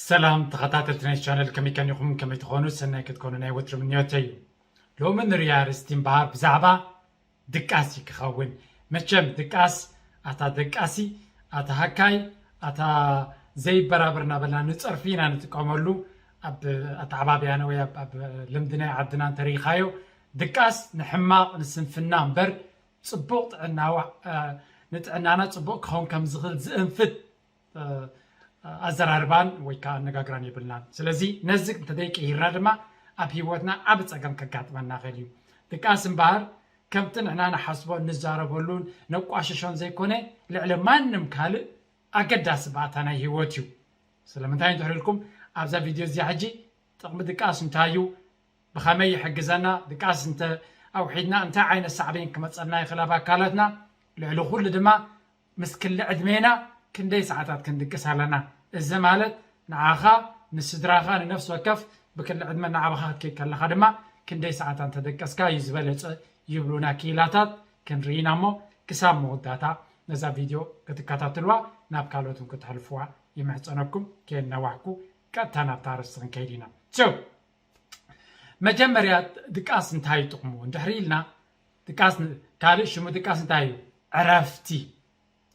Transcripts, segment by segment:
ሰላም ተኸታተልቲ ናይ ቻነል፣ ከመይ ከኒኹም? ከመይ ትኾኑ? ሰናይ ክትኮኑ ናይ ወትሪ ምንዮተይ እዩ። ሎሚ ንሪኣ ኣርእስቲ እምበኣር ብዛዕባ ድቃስ እዩ ክኸውን። መቸም ድቃስ፣ ኣታ ደቃሲ፣ ኣታ ሃካይ፣ ኣታ ዘይበራበር እናበልና ንጸርፊ ኢና ንጥቀመሉ። ኣብ ኣተዓባብያና ወይ ኣብ ኣብ ልምዲ ናይ ዓድና እንተሪኢኻዮ፣ ድቃስ ንሕማቕ ንስንፍና እምበር ጽቡቕ ጥዕናዋ ንጥዕናና ጽቡቕ ክኸውን ከም ዝኽእል ዝእንፍት ኣዘራርባን ወይ ከዓ ኣነጋግራን የብልናን። ስለዚ ነዚ እንተዘይቀይርና ድማ ኣብ ህይወትና ዓቢ ጸገም ከጋጥመና ይኽእል እዩ። ድቃስ እምበኣር ከምቲ ንሕና ንሓስቦ እንዛረበሉን ነቋሽሾን ዘይኮነ ልዕሊ ማንም ካልእ ኣገዳሲ ባእታ ናይ ህይወት እዩ። ስለምንታይ እንድሕር ኢልኩም ኣብዛ ቪድዮ እዚኣ ሕጂ ጥቕሚ ድቃስ እንታይ እዩ? ብኸመይ ይሕግዘና? ድቃስ እንተ ኣውሒድና እንታይ ዓይነት ሳዕቤን ክመጸልና ይኽእል ኣብ ኣካላትና? ልዕሊ ኩሉ ድማ ምስ ክሊ ዕድሜና ክንደይ ሰዓታት ክንድቅስ ኣለና? እዚ ማለት ንዓኻ፣ ንስድራኻ፣ ንነፍሲ ወከፍ ብክሊ ዕድመ እናዓበኻ ክትከይድ ከለኻ ድማ ክንደይ ሰዓታት እንተደቀስካ እዩ ዝበለጸ ይብሉና ክኢላታት። ክንርኢ ኢና እሞ ክሳብ መወዳእታ ነዛ ቪድዮ ክትከታተልዋ ናብ ካልኦት እውን ክትሕልፍዋ ይምሕጸነኩም። ከየነዋሕኩ ቀጥታ ናብታ ኣርእስቲ ክንከይድ ኢና። So መጀመርያ ድቃስ እንታይ እዩ ጥቕሙ እንድሕር ኢልና፣ ድቃስ ን- ካልእ ሽሙ ድቃስ እንታይ እዩ? ዕረፍቲ።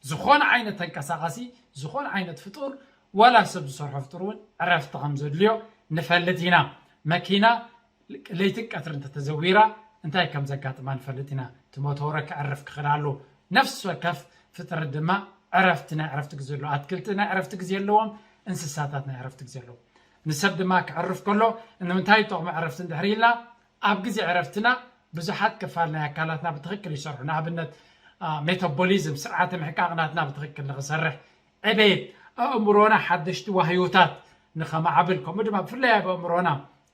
ዝኾነ ዓይነት ተንቀሳቓሲ፣ ዝኾነ ዓይነት ፍጡር፣ ዋላ ሰብ ዝሰርሖ ፍጡር እውን ዕረፍቲ ከም ዘድልዮ ንፈልጥ ኢና። መኪና ለይትን ቀትርን እንተተዘዊራ እንታይ ከም ዘጋጥማ ንፈልጥ ኢና። እቲ ሞቶረ ክዕርፍ ክኽእል ኣለዎ። ነፍሲ ወከፍ ፍጥረት ድማ ዕረፍቲ፣ ናይ ዕረፍቲ ግዜ ኣለዎ። ኣትክልቲ ናይ ዕረፍቲ ግዜ ኣለዎም፣ እንስሳታት ናይ ዕረፍቲ ግዜ ኣለዎም። ንሰብ ድማ ክዕርፍ ከሎ ንምንታይ ይጠቕሙ ዕረፍቲ እንድሕር ኢልና፣ ኣብ ግዜ ዕረፍትና ብዙሓት ክፋል ናይ ኣካላትና ብትኽክል ይሰርሑ። ንኣብነት ሜታቦሊዝም፣ ስርዓተ ምሕቃቕ ናትና ብትኽክል ንኽሰርሕ፣ ዕቤት ኣእምሮና ሓደሽቲ ዋህዮታት ንኸማዕብል፣ ከምኡ ድማ ብፍላይ ኣብ ኣእምሮና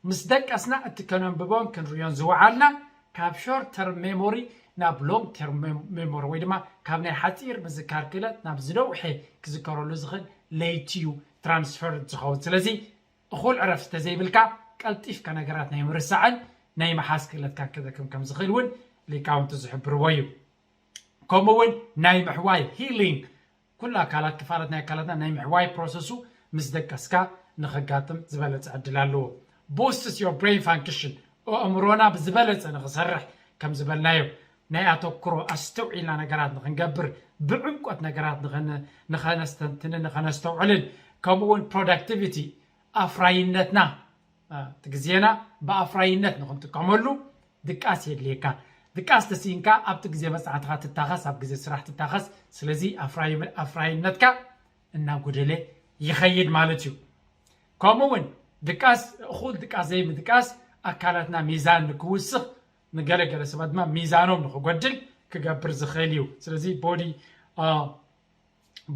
ምስ ደቀስና እቲ ከነንብቦን ክንሪዮን ዝወዓልና ካብ ሾርት ተርም ሜሞሪ ናብ ሎንግ ተርም ሜሞሪ ወይ ድማ ካብ ናይ ሓፂር ምዝካር ክእለት ናብ ዝነውሐ ክዝከረሉ ዝኽእል ለይቲዩ ትራንስፈር ዝኸውን። ስለዚ እኹል ዕረፍቲ ተዘይብልካ ቀልጢፍካ ነገራት ናይ ምርሳዕን ናይ ምሓዝ ክእለትካ ክደክም ከም ዝኽእል እውን ሊቃውንቲ ዝሕብርዎ እዩ። ከምኡ እውን ናይ ምሕዋይ ሂሊንግ፣ ኩሉ ኣካላት ክፋላት ናይ ኣካላትና ናይ ምሕዋይ ፕሮሰሱ ምስ ደቀስካ ንኸጋጥም ዝበለፀ ዕድል ኣለዎ። Boosts your brain function፣ ኣእምሮና ብዝበለፀ ንኽሰርሕ ከም ዝበልናዮ ናይ ኣተኩሮ ኣስተውዒልና ነገራት ንኽንገብር፣ ብዕምቆት ነገራት ንኸነስተንትንን ንኸነስተውዕልን፣ ከምኡ እውን ፕሮዳክቲቪቲ ኣፍራይነትና እቲ ግዜና ብኣፍራይነት ንኽንጥቀመሉ ድቃስ የድልየካ። ድቃስ ተስኢንካ ኣብቲ ግዜ መፅናዕትኻ ትታኸስ፣ ኣብ ግዜ ስራሕ ትታኸስ። ስለዚ ኣፍራይነትካ እናጎደለ ይኸይድ ማለት እዩ። ከምኡ እውን ድቃስ፣ እኹል ድቃስ ዘይምድቃስ ኣካላትና ሚዛን ንክውስኽ፣ ንገለገለ ሰባት ድማ ሚዛኖም ንክጎድል ክገብር ዝኽእል እዩ። ስለዚ ቦዲ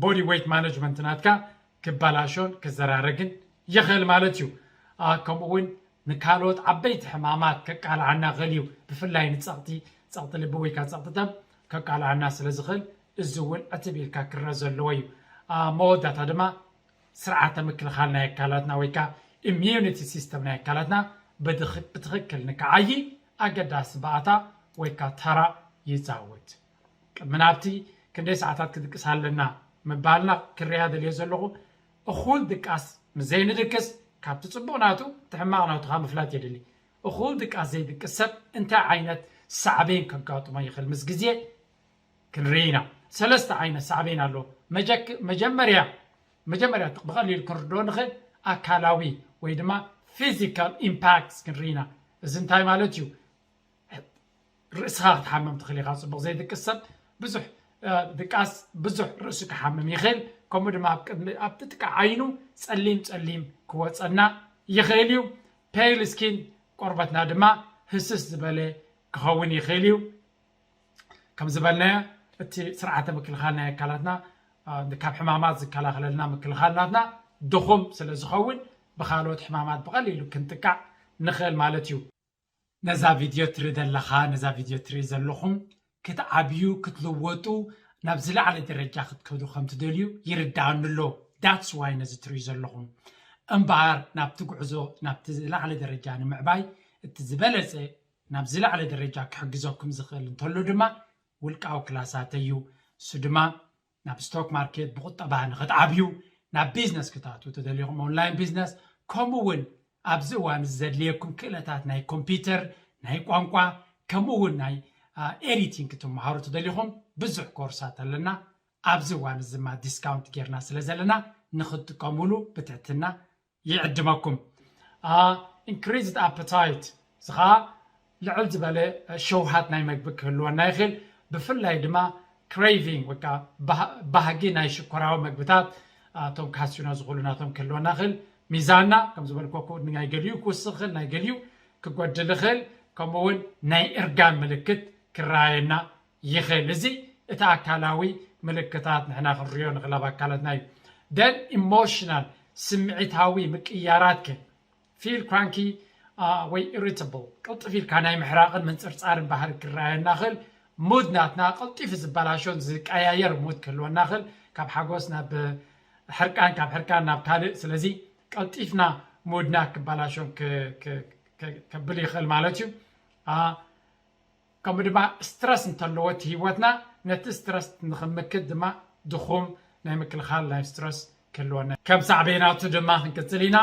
ቦዲ ዌይት ማነጅመንት ናትካ ክበላሾን ክዘራረግን ይኽእል ማለት እዩ። ከምኡ እውን ንካልኦት ዓበይቲ ሕማማት ከቃልዓና ይኽእል እዩ። ብፍላይ ንፀቕጢ፣ ፀቕጢ ልቢ ወይ ከዓ ፀቕጢ ደም ከቃልዓና ስለ ዝኽእል፣ እዚ እውን ዕትብ ኢልካ ክረአ ዘለዎ እዩ። መወዳእታ ድማ ስርዓተ ምክልኻል ናይ ኣካላትና ወይ ከዓ ኢሚዩኒቲ ሲስተም ናይ ኣካላትና ብትኽክል ንክዓዪ ኣገዳሲ ባእታ ወይ ከዓ ተራ ይፃወት። ቅድሚ ናብቲ ክንደይ ሰዓታት ክድቅስ ኣለና ምባልና ክርያ ደልየ ዘለኹ፣ እኹል ድቃስ ምስ ዘይንድቅስ ካብቲ ፅቡቕ ናቱ እቲ ሕማቕ ናቱ ካብ ምፍላጥ የድሊ። እኹል ድቃስ ዘይድቅስ ሰብ እንታይ ዓይነት ሳዕቤን ከጋጥሞ ይኽእል ምስ ግዜ ክንርኢ ኢና። ሰለስተ ዓይነት ሳዕቤን ኣሎ። መጀመርያ መጀመርያ ብቐሊሉ ክንርድኦ ንኽእል ኣካላዊ ወይ ድማ ፊዚካል ኢምፓክትስ ክንርኢ ኢና። እዚ እንታይ ማለት እዩ? ርእስኻ ክትሓምም ትኽእል ኢኻ። ፅቡቕ ዘይድቅስ ሰብ ብዙሕ ድቃስ ብዙሕ ርእሱ ክሓምም ይኽእል። ከምኡ ድማ ኣብ ጥቃ ዓይኑ ፀሊም ፀሊም ክወፀና ይኽእል እዩ። ፔል ስኪን፣ ቆርበትና ድማ ህስስ ዝበለ ክኸውን ይኽእል እዩ። ከም ዝበልናዮ እቲ ስርዓተ ምክልኻል ናይ ኣካላትና ካብ ሕማማት ዝከላኸለልና ምክልኻል ናትና ድኹም ስለ ዝኸውን ብካልኦት ሕማማት ብቐሊሉ ክንጥቃዕ ንኽእል ማለት እዩ። ነዛ ቪድዮ ትርኢ ዘለኻ፣ ነዛ ቪድዮ ትርኢ ዘለኹም ክትዓብዩ ክትልወጡ ናብ ዝለዓለ ደረጃ ክትከዱ ከም ትደልዩ ይርድኣኒ ኣሎ። That's why ነዚ ትርእዩ ዘለኹም። እምበኣር ናብቲ ጉዕዞ ናብቲ ዝለዓለ ደረጃ ንምዕባይ እቲ ዝበለፀ ናብ ዝለዓለ ደረጃ ክሕግዘኩም ዝኽእል እንተሎ ድማ ውልቃዊ ክላሳተይ እዩ። እሱ ድማ ናብ ስቶክ ማርኬት ብቁጠባ ንኽትዓብዩ ናብ ቢዝነስ ክትኣትዉ ተደሊኹም፣ ኦንላይን ቢዝነስ፣ ከምኡ እውን ኣብዚ እዋን እዚ ዘድልየኩም ክእለታት ናይ ኮምፒውተር፣ ናይ ቋንቋ፣ ከምኡ እውን ናይ ኤዲቲንግ ክትመሃሩ ተደሊኹም ብዙሕ ኮርሳት ኣለና። ኣብዚ እዋን እዚ ድማ ዲስካውንት ጌርና ስለ ዘለና ንክትጥቀሙሉ ብትሕትና ይዕድመኩም። ኢንክሪዝድ ኣፐታይት፣ እዚ ከዓ ልዕል ዝበለ ሸውሃት ናይ መግቢ ክህልወና ይኽእል። ብፍላይ ድማ ክሬቪንግ ወይ ከዓ ባህጊ ናይ ሽኮራዊ መግብታት፣ እቶም ካሲኖ ዝኽእሉ ናቶም ክህልወና ይኽእል። ሚዛንና ከም ዝበልኮኩ ናይ ገሊኡ ክውስኽ ይኽእል፣ ናይ ገሊኡ ክጎድል ይኽእል። ከምኡ እውን ናይ እርጋን ምልክት ክረኣየና ይኽእል። እዚ እቲ ኣካላዊ ምልክታት ንሕና ክንሪኦ ንኽእል ኣብ ኣካላትና እዩ። ደን ኢሞሽናል፣ ስምዒታዊ ምቅያራት ከ ፊል ክራንኪ ወይ ኢሪታብል፣ ቅልጥፍ ኢልካ ናይ ምሕራቕን ምንፅርፃርን ባህሪ ክረኣየና ይኽእል። ሙድ ናትና ቀልጢፉ ዝበላሾን ዝቀያየር ሙድ ክህልወና ይኽእል። ካብ ሓጎስ ናብ ሕርቃን፣ ካብ ሕርቃን ናብ ካልእ። ስለዚ ቀልጢፍና ሙድና ክበላሾን ከብል ይኽእል ማለት እዩ። ከምኡ ድማ ስትረስ እንተለዎ እቲ ህይወትና ነቲ ስትረስ ንኽምክት ድማ ድኹም ናይ ምክልኻል ናይ ስትረስ ክህልወና። ከም ሳዕቤናቱ ድማ ክንቅፅል ኢና።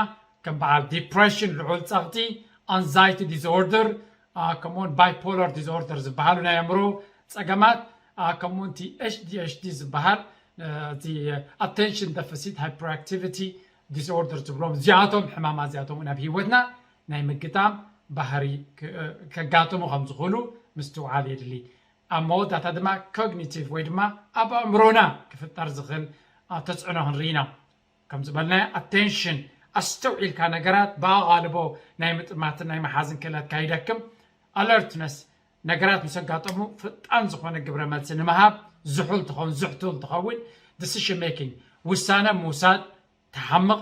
ከም በዓል ዲፕሬሽን፣ ልዑል ፀቕጢ፣ ኣንዛይቲ ዲስኦርደር፣ ከምኡውን ባይፖላር ዲስኦርደር ዝበሃሉ ናይ ኣእምሮ ፀገማት፣ ከምኡውን እቲ ኤች ዲ ኤች ዲ ዝበሃል፣ እቲ ኣቴንሽን ደፊሲት ሃይፐርኣክቲቪቲ ዲስኦርደር ዝብሎም፣ እዚኣቶም ሕማማት እዚኣቶም እውን ኣብ ህይወትና ናይ ምግጣም ባህሪ ከጋጥሙ ከም ዝኽእሉ ምስትውዓል የድሊ። ኣብ መወዳእታ ድማ ኮግኒቲቭ ወይ ድማ ኣብ ኣእምሮና ክፍጠር ዝኽእል ተፅዕኖ ክንርኢ ኢና። ከም ዝበልናዮ ኣቴንሽን፣ ኣስተውዒልካ ነገራት ብኣቓልቦ ናይ ምጥማትን ናይ መሓዝን ክእለትካ ይደክም። ኣለርትነስ፣ ነገራት ምስ ኣጋጠሙ ፈጣን ዝኾነ ግብረ መልሲ ንምሃብ ዝሑል ትኸውን፣ ዝሕቱል ትኸውን። ዲሲሽን ሜኪንግ፣ ውሳነ ምውሳድ ትሓምቕ።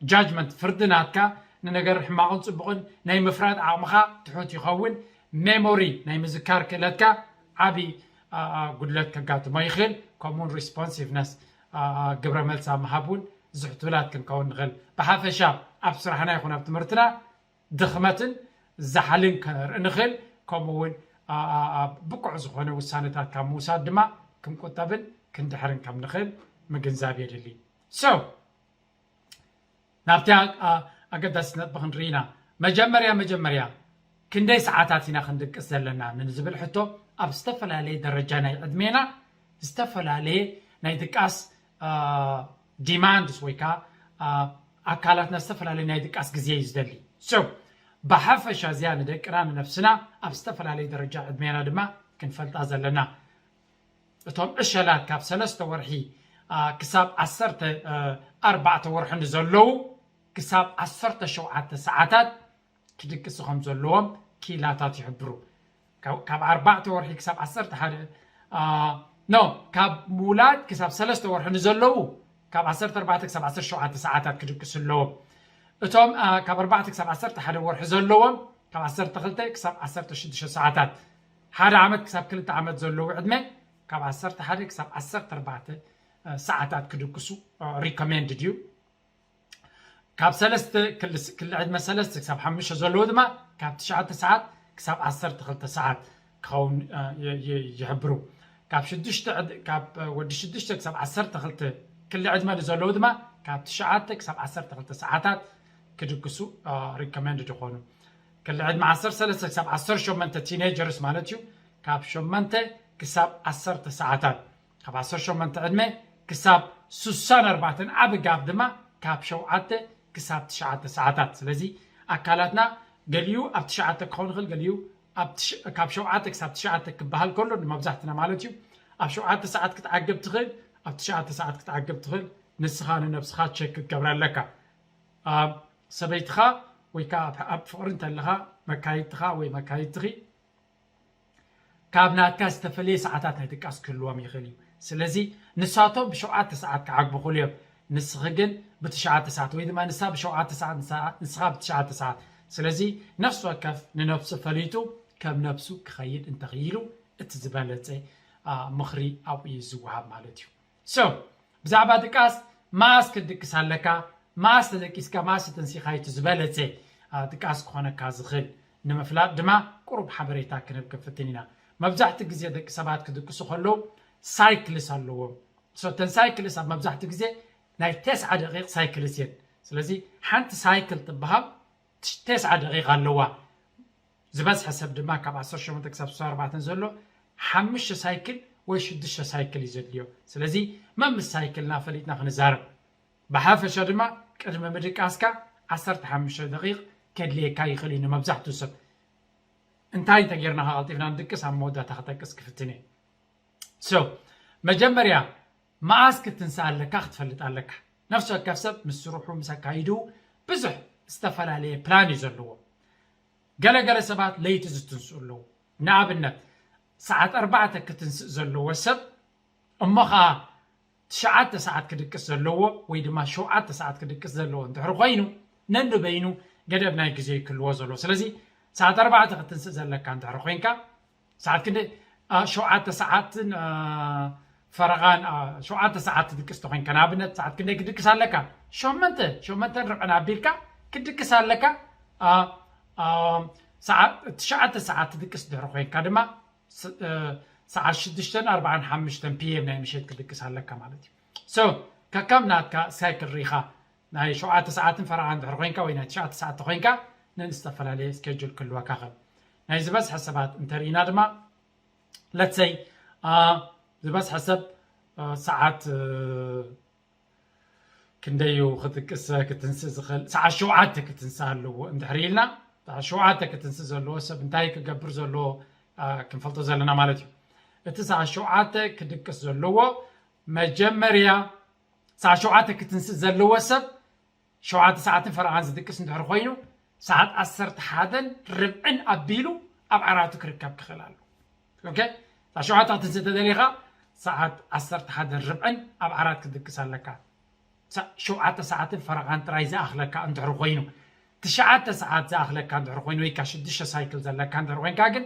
ጃጅመንት፣ ፍርዲ ናትካ፣ ንነገር ሕማቕን ፅቡቕን ናይ ምፍራድ ዓቕምኻ ትሑት ይኸውን። ሜሞሪ፣ ናይ ምዝካር ክእለትካ ዓቢ ጉድለት ከጋጥሞ ይኽእል። ከምኡውን ሪስፖንሲቭነስ፣ ግብረ መልሲ ኣብ ምሃብ እውን ዝሕቱላት ክንከውን ንኽእል። ብሓፈሻ ኣብ ስራሕና ይኹን ኣብ ትምህርትና ድኽመትን ዛሕልን ከነርኢ ንኽእል። ከምኡ እውን ብቁዕ ዝኾነ ውሳነታት ካብ ምውሳድ ድማ ክንቁጠብን ክንድሕርን ከም ንኽእል ምግንዛብ የድሊ። So ናብቲ ኣገዳሲ ነጥቢ ክንርኢ ኢና። መጀመርያ መጀመርያ ክንደይ ሰዓታት ኢና ክንድቅስ ዘለና ንዝብል ሕቶ፣ ኣብ ዝተፈላለየ ደረጃ ናይ ዕድሜና ዝተፈላለየ ናይ ድቃስ ዲማንድስ ወይ ከዓ ኣካላትና ዝተፈላለየ ናይ ድቃስ ግዜ እዩ ዝደሊ። So ብሓፈሻ እዚኣ ንደቅና ንነፍስና ኣብ ዝተፈላለየ ደረጃ ዕድሜና ድማ ክንፈልጣ ዘለና። እቶም ዕሸላት ካብ ሰለስተ ወርሒ ክሳብ ዓሰርተ ኣርባዕተ ወርሒ ንዘለዉ ክሳብ ዓሰርተ ሸውዓተ ሰዓታት ክድቅሱ ከም ዘለዎም ክኢላታት ይሕብሩ። ካብ ኣርባዕተ ወርሒ ክሳብ ዓሰርተ ሓደ ኖ ካብ ምውላድ ክሳብ ሰለስተ ወርሒ ንዘለዉ ካብ ዓሰርተ ኣርባዕተ ክሳብ ዓሰርተ ሸውዓተ ሰዓታት ክድቅሱ ኣለዎም። እቶም ካብ ኣርባዕተ ክሳብ ዓሰርተ ሓደ ወርሒ ዘለዎም ካብ ዓሰርተ ክልተ ክሳብ ዓሰርተ ሽዱሽተ ሰዓታት፣ ሓደ ዓመት ክሳብ ክልተ ዓመት ዘለዉ ዕድመ ካብ ዓሰርተ ሓደ ክሳብ ዓሰርተ ኣርባዕተ ሰዓታት ክድቅሱ ሪኮሜንድድ እዩ። ካብ ሰለስተ ክሊ ዕድመ ሰለስተ ክሳብ ሓሙሽተ ዘለዉ ድማ ካብ ትሽዓተ ሰዓት ክሳብ ዓሰርተ ክልተ ሰዓት ክኸውን ይሕብሩ። ካብ ወዲ ሽዱሽተ ክሳብ ዓሰርተ ክልተ ክሊ ዕድመ ንዘለዉ ድማ ካብ ትሽዓተ ክሳብ ዓሰርተ ክልተ ሰዓታት ክድቅሱ ሪኮመንድ ዝኾኑ። ክሊ ዕድመ ዓሰርተ ሰለስተ ክሳብ ዓሰርተ ሸሞንተ ቲኔጀርስ ማለት እዩ፣ ካብ ሸሞንተ ክሳብ ዓሰርተ ሰዓታት። ካብ ዓሰርተ ሸሞንተ ዕድመ ክሳብ ስሳን ኣርባዕተን ዓቢ ጋብ ድማ ካብ ሸውዓተ ክሳብ ትሽዓተ ሰዓታት። ስለዚ ኣካላትና ገሊኡ ኣብ ትሽዓተ ክኸውን ይኽእል፣ ገሊኡ ካብ ሸውዓተ ክሳብ ትሽዓተ ክበሃል ከሎ ንመብዛሕትና ማለት እዩ። ኣብ ሸውዓተ ሰዓት ክትዓግብ ትኽእል፣ ኣብ ትሽዓተ ሰዓት ክትዓግብ ትኽእል። ንስኻ ንነብስኻ ቸክ ክትገብር ኣለካ። ሰበይትኻ ወይ ከዓ ኣብ ፍቕሪ እንተለኻ መካይድትኻ ወይ መካይድትኺ ካብ ናትካ ዝተፈለየ ሰዓታት ናይ ድቃስ ክህልዎም ይኽእል እዩ። ስለዚ ንሳቶም ብሸውዓተ ሰዓት ክዓግቡ ይኽእሉ እዮም። ንስኺ ግን ብትሽዓተ ሰዓት ወይ ድማ ንሳ ብሸውዓተ ሰዓት ንስኻ ብትሽዓተ ሰዓት። ስለዚ ነፍሲ ወከፍ ንነብሱ ፈሊጡ ከም ነብሱ ክኸይድ እንተኽኢሉ እቲ ዝበለፀ ምኽሪ ኣብኡ እዩ ዝወሃብ ማለት እዩ። So ብዛዕባ ድቃስ ማስ ክትድቅስ ኣለካ፣ ማስ ተደቂስካ ማስ ተንሲኻ እቲ ዝበለፀ ድቃስ ክኾነካ ዝኽእል ንምፍላጥ ድማ ቁሩብ ሓበሬታ ክንህብ ክንፍትን ኢና። መብዛሕትኡ ግዜ ደቂ ሰባት ክድቅሱ ከለዉ ሳይክልስ ኣለዎም። So እተን ሳይክልስ ኣብ መብዛሕትኡ ግዜ ናይ ተስዓ ደቂቕ ሳይክልስ እየን። ስለዚ ሓንቲ ሳይክል ትበሃል ትሽ- ተስዓ ደቂቕ ኣለዋ። ዝበዝሐ ሰብ ድማ ካብ ዓሰርተ ሸሞንተ ክሳብ ስሳ ኣርባዕተ ዘሎ ሓሙሽተ ሳይክል ወይ ሽዱሽተ ሳይክል እዩ ዘድልዮ። ስለዚ መምስ ሳይክልና ፈሊጥና ክንዛረብ። ብሓፈሻ ድማ ቅድሚ ምድቃስካ ዓሰርተ ሓሙሽተ ደቂቕ ከድልየካ ይኽእል እዩ ንመብዛሕትኡ ሰብ። እንታይ እንተጌርና ከቐልጢፍና ንድቅስ ኣብ መወዳእታ ክጠቅስ ክፍትን እየ። So መጀመርያ መኣስ ክትንስእ ኣለካ ክትፈልጥ ኣለካ። ነፍሲ ወከፍ ሰብ ምስ ስርሑ ምስ ኣካይዱ ብዙሕ ዝተፈላለየ ፕላን እዩ ዘለዎ። ገለገለ ሰባት ለይቲ ዝትንስኡ ኣለዉ። ንኣብነት ሰዓት ኣርባዕተ ክትንስእ ዘለዎ ሰብ እሞ ኸዓ ትሽዓተ ሰዓት ክድቅስ ዘለዎ ወይ ድማ ሸውዓተ ሰዓት ክድቅስ ዘለዎ እንድሕር ኮይኑ ነንበይኑ ገደብ ናይ ግዜ ይክልዎ ዘሎ። ስለዚ ሰዓት ኣርባዕተ ክትንስእ ዘለካ እንድሕር ኮይንካ ሰዓት ክንደይ ሸውዓተ ሰዓትን ፈረቓን ሸውዓተ ሰዓት ትድቅስ ተኮይንካ ንኣብነት ሰዓት ክንደይ ክድቅስ ኣለካ? ሸመንተ ሸመንተን ርብዕን ኣቢልካ ክድቅስ ኣለካ። ትሽዓተ ሰዓት ትድቅስ ድሕሪ ኮይንካ ድማ ሰዓት ሽዱሽተን ኣርባዓን ሓሙሽተን ፒኤም ናይ ምሸት ክድቅስ ኣለካ ማለት እዩ። So ከካም ናትካ ሳይክል ሪኢኻ ናይ ሸውዓተ ሰዓትን ፈረቓን ድሕሪ ኮይንካ ወይ ናይ ትሽዓተ ሰዓት ተኮይንካ ነን ዝተፈላለየ ስኬጁል ክህልወካ ኸል ናይ ዝበዝሐ ሰባት እንተርኢና ድማ ለትሰይ ዝበዝሐ ሰብ ሰዓት ክንደዩ ክትቅስ ክትንስእ ዝኽእል ሰዓት ሸውዓተ ክትንስእ ኣለዎ እንድሕር ኢልና ሰዓት ሸውዓተ ክትንስእ ዘለዎ ሰብ እንታይ ክገብር ዘለዎ ክንፈልጦ ዘለና ማለት እዩ። እቲ ሰዓት ሸውዓተ ክድቅስ ዘለዎ መጀመርያ ሰዓት ሸውዓተ ክትንስእ ዘለዎ ሰብ ሸውዓተ ሰዓትን ፈረቓን ዝድቅስ እንድሕር ኮይኑ ሰዓት ዓሰርተ ሓደን ርብዕን ኣቢሉ ኣብ ዓራቱ ክርከብ ክኽእል ኣሎ። ኦኬ ሰዓት ሸውዓተ ክትንስእ ተደሊኻ ሰዓት ዓሰርተ ሓደን ርብዕን ኣብ ዓራት ክትድቅስ ኣለካ። ሸውዓተ ሰዓትን ፈረቓን ጥራይ ዝኣኽለካ እንድሕር ኮይኑ ትሽዓተ ሰዓት ዝኣኽለካ እንድሕር ኮይኑ ወይካ ሽዱሽተ ሳይክል ዘለካ እንድሕር ኮይንካ ግን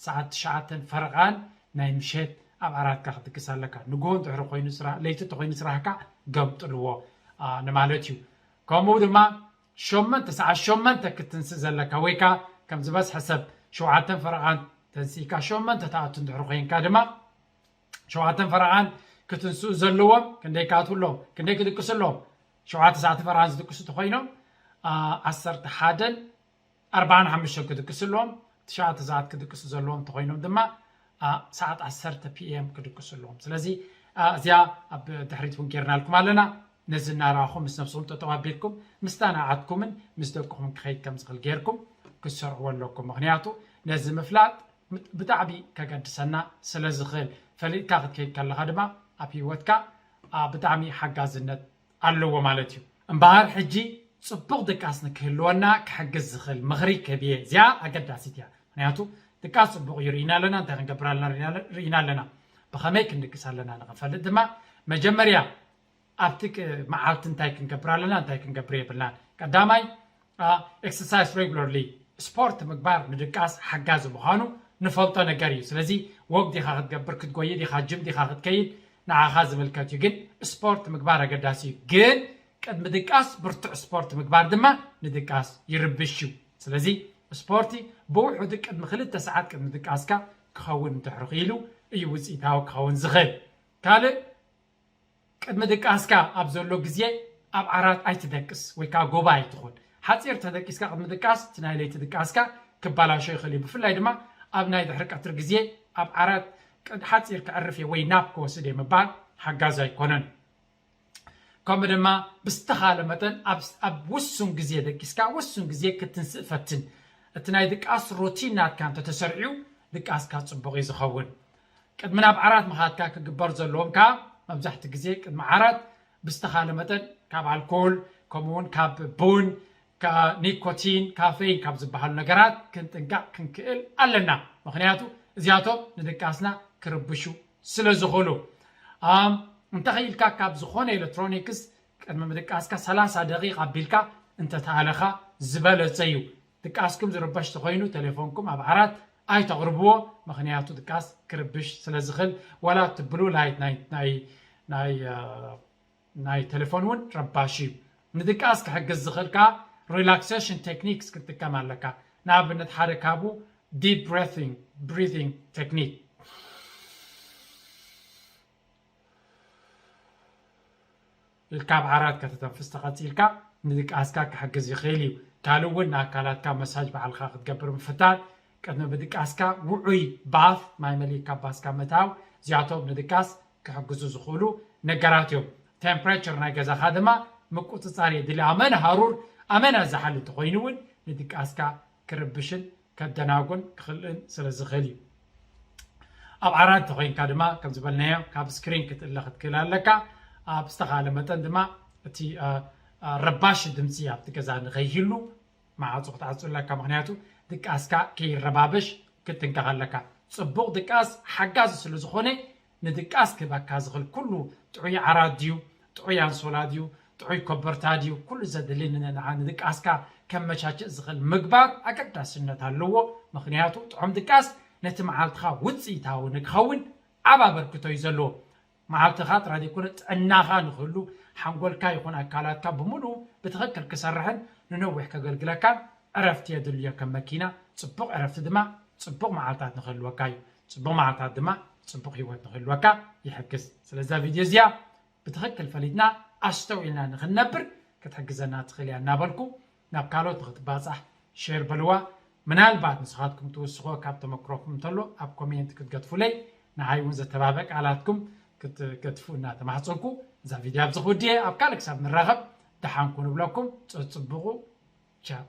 ሰዓት ትሽዓተን ፈረቓን ናይ ምሸት ኣብ ዓራትካ ክትድቅስ ኣለካ። ንግሆ እንድሕር ኮይኑ ስራ ለይቲ እንተኮይኑ ስራሕካ ገምጥልዎ ንማለት እዩ። ከምኡ ድማ ሸመንተ ሰዓት ሸመንተ ክትንስእ ዘለካ ወይካ ከም ዝበዝሐ ሰብ ሸውዓተን ፈረቓን ተንሲእካ ሸመንተ ትኣቱ እንድሕር ኮይንካ ድማ ሸውዓተን ፈረቓን ክትንስኡ ዘለዎም ክንደይ ክኣትውሎም ክንደይ ክድቅስሎም ሸውዓተ ሰዓት ፈረቓን ዝድቅሱ ተኮይኖም ዓሰርተ ሓደን ኣርባዓን ሓሙሽተን ክድቅስሎም ትሽዓተ ሰዓት ክድቅሱ ዘለዎም ተኮይኖም ድማ ሰዓት ዓሰርተ ፒኤም ክድቅሱ ኣለዎም። ስለዚ እዚኣ ኣብ ድሕሪት እውን ጌርናልኩም ኣለና። ነዚ እናረኣኹም ምስ ነብስኹም ጠጠው ኣቢልኩም ምስታ ንዓትኩምን ምስ ደቅኹምን ክኸይድ ከም ዝኽእል ጌርኩም ክትሰርዕዎ ኣለኩም። ምኽንያቱ ነዚ ምፍላጥ ብጣዕሚ ከገድሰና ስለ ዝኽእል ፈሊጥካ ክትከይድ ከለኻ ድማ ኣብ ህይወትካ ብጣዕሚ ሓጋዝነት ኣለዎ ማለት እዩ። እምበኣር ሕጂ ፅቡቕ ድቃስ ንክህልወና ክሕግዝ ዝኽእል ምኽሪ ክህብ እየ። እዚኣ ኣገዳሲት እያ። ምክንያቱ ድቃስ ፅቡቕ እዩ ርኢና ኣለና እንታይ ክንገብር ኣለና ርኢና ኣለና ብኸመይ ክንድቅስ ኣለና ንክንፈልጥ ድማ መጀመርያ ኣብቲ መዓልቲ እንታይ ክንገብር ኣለና እንታይ ክንገብር የብልናን። ቀዳማይ exercise regularly ስፖርት ምግባር ንድቃስ ሓጋዚ ምዃኑ ንፈልጦ ነገር እዩ። ስለዚ ወክ ዲኻ ክትገብር ክትጎይ ዲኻ ጅም ዲኻ ክትከይድ ንዓኻ ዝምልከት እዩ። ግን ስፖርት ምግባር ኣገዳሲ እዩ። ግን ቅድሚ ድቃስ ብርቱዕ ስፖርት ምግባር ድማ ንድቃስ ይርብሽ እዩ። ስለዚ ስፖርቲ ብውሑዱ ቅድሚ ክልተ ሰዓት ቅድሚ ድቃስካ ክኸውን እንድሕር ክኢሉ እዩ ውፅኢታዊ ክኸውን ዝኽእል። ካልእ ቅድሚ ድቃስካ ኣብ ዘሎ ግዜ ኣብ ዓራት ኣይትደቅስ ወይ ከዓ ጎባ ኣይትኹን። ሓፂር ተደቂስካ ቅድሚ ድቃስ እቲ ናይ ለይቲ ድቃስካ ክባላሾ ይኽእል እዩ። ብፍላይ ድማ ኣብ ናይ ድሕሪ ቀትሪ ግዜ ኣብ ዓራት ሓፂር ክዕርፍ እየ ወይ ናፕ ክወስድ እየ ምባል ሓጋዚ ኣይኮነን። ከምኡ ድማ ብዝተኻለ መጠን ኣብ ውሱን ግዜ ደቂስካ ውሱን ግዜ ክትንስእ ፈትን። እቲ ናይ ድቃስ ሩቲን ናትካ እንተተሰርዕዩ ድቃስካ ፅቡቕ እዩ ዝኸውን። ቅድሚ ናብ ዓራት ምኻድካ ክግበር ዘለዎም ከዓ መብዛሕቲ ግዜ ቅድሚ ዓራት ብዝተኻለ መጠን ካብ ኣልኮል ከምኡውን ካብ ቡን ኒኮቲን ካፌን ካብ ዝበሃሉ ነገራት ክንጥንቀቕ ክንክእል ኣለና። ምክንያቱ እዚኣቶም ንድቃስና ክርብሹ ስለ ዝኽእሉ። እንተኽኢልካ ካብ ዝኾነ ኤሌክትሮኒክስ ቅድሚ ምድቃስካ ሰላሳ ደቂቕ ኣቢልካ እንተተኣለኻ ዝበለጸ እዩ። ድቃስኩም ዝርበሽ ተኾይኑ ቴሌፎንኩም ኣብ ዓራት ኣይተቕርብዎ፣ ምኽንያቱ ድቃስ ክርብሽ ስለ ዝኽእል። ዋላ እቲ ብሉ ላይት ናይ ናይ ናይ ናይ ቴሌፎን እውን ረባሽ እዩ። ንድቃስ ክሕግዝ ዝኽእል ከዓ ሪላክሴሽን ቴክኒክስ ክትጥቀም ኣለካ። ንኣብነት ሓደ ካብኡ ዲፕ ብሬቲንግ ብሪቲንግ ቴክኒክ ኢልካ ኣብ ዓራት ከተተንፍስ ተቐጺልካ ንድቃስካ ክሕግዝ ይኽእል እዩ። ካልእ እውን ንኣካላትካ መሳጅ ባዕልኻ ክትገብር ምፍታን፣ ቅድሚ ምድቃስካ ውዑይ ባፍ ማይ መሊእካ ባስካ ምእታው፣ እዚኣቶም ንድቃስ ክሕግዙ ዝኽእሉ ነገራት እዮም። ቴምፕሬቸር ናይ ገዛኻ ድማ ምቁጽጻር የድሊ። ኣመና ሃሩር፣ ኣመና ዝሓል እንተኾይኑ እውን ንድቃስካ ክርብሽን ከደናጉን ክኽልእን ስለ ዝኽእል እዩ። ኣብ ዓራት ተኾይንካ ድማ ከም ዝበልናዮ ካብ ስክሪን ክትእለ ክትክእል ኣለካ። ኣብ ዝተኻለ መጠን ድማ እቲ ረባሽ ድምፂ ኣብቲ ገዛ ንኸይህሉ ማዕፆ ክትዓፁ ኣለካ። ምክንያቱ ድቃስካ ከይረባበሽ ክትጥንቀቕ ኣለካ። ፅቡቕ ድቃስ ሓጋዚ ስለ ዝኾነ ንድቃስ ክህበካ ዝኽእል ኩሉ ጥዑይ ዓራት ድዩ፣ ጥዑይ ኣንሶላ ድዩ፣ ጥዑይ ኮበርታ ድዩ፣ ኩሉ ዘድሊ ንድቃስካ ከመቻችእ ዝኽእል ምግባር ኣገዳስነት ኣለዎ። ምክንያቱ ጥዑም ድቃስ ነቲ መዓልትኻ ውፅኢታዊ ንክኸውን ዓብ ኣበርክቶ እዩ ዘለዎ። መዓልትኻ ጥራይ ዘይኮነ ጥዕናኻ ንክህሉ ሓንጎልካ ይኹን ኣካላትካ ብምሉኡ ብትኽክል ክሰርሕን ንነዊሕ ከገልግለካን ዕረፍቲ የድልዮ። ከም መኪና ፅቡቕ ዕረፍቲ ድማ ፅቡቕ መዓልታት ንክህልወካ እዩ። ፅቡቕ መዓልታት ድማ ፅቡቕ ህይወት ንክህልወካ ይሕግዝ። ስለዛ ቪድዮ እዚኣ ብትኽክል ፈሊጥና ኣስተውዒልና ንክንነብር ክትሕግዘና ትኽእል እያ እናበልኩ ናብ ካልኦት ንክትባፃሕ ሼር በልዋ። ምናልባት ንስኻትኩም ትውስኾ ካብ ተመክሮኩም እንተሎ ኣብ ኮሜንት ክትገድፉለይ ንዓይ እውን ዘተባበ ቃላትኩም ክትገድፉ እናተማሕፀንኩ እዛ ቪድዮ ኣብዚ ክውድየ። ኣብ ካልእ ክሳብ ንራኸብ ደሓንኩ ንብለኩም። ፀፅብቑ ቻው።